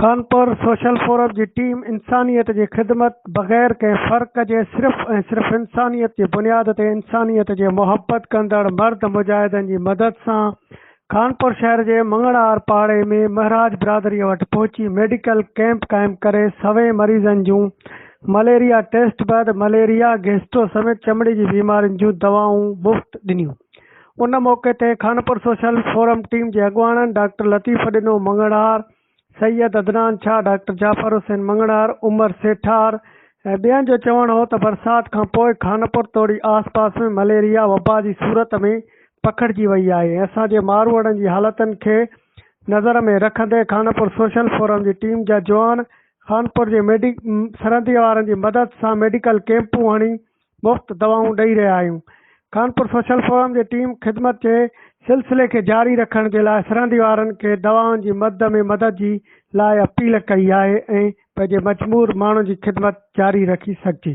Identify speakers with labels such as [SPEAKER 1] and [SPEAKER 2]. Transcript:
[SPEAKER 1] Khanpur social forum جي team انسانيت جي خدمت بغير ڪنهن فرق جي صرف ۽ صرف انسانيت جي بنياد تي انسانيت جي محبت ڪندڙ مرد مجاهدن جي مدد سان خانپور شهر جي مڱڻهار پاڙي ۾ مهراج برادري وٽ پهچي ميڊيڪل ڪئمپ قائم ڪري سوين مريضن جون مليريا ٽيسٽ بعد مليريا، گيسٽرو سميت چمڙي جي بيمارين جون دوائون مفت ڏنيون. ان موقعي تي خانپور سوشل فورم ٽيم جي اڳواڻن ڊاڪٽر لطيف ڏنو مڱڻهار، سيد عدنان شاهه، ڊاڪٽر جعفر حسين مڱڻهار، عمر سيٺار ۽ ٻين جو چوڻ هو ته برسات کان پوء خانپور توڙي آس پاس ۾ مليريا وبا جي صورت ۾ پکڙجي وئي آهي ۽ اسان جي ماروئڙن جي حالتن کي نظر ۾ رکندي خانپور سوشل فورم جي ٽيم جا جوان خانپور جي سرندي وارن جي مدد سان ميڊيڪل ڪئمپون هڻي مفت دوائون ڏئي رهيا آهيون. خانپور سوشل فورم جي ٽيم خدمت جي سلسلي کي جاري رکڻ جي لاء سرهندي وارن کي دوائن جي مد ۾ مدد جي لاء اپيل ڪئي آهي ۽ پنهنجي مجمور ماڻهن جي خدمت جاري رکي سگهجي.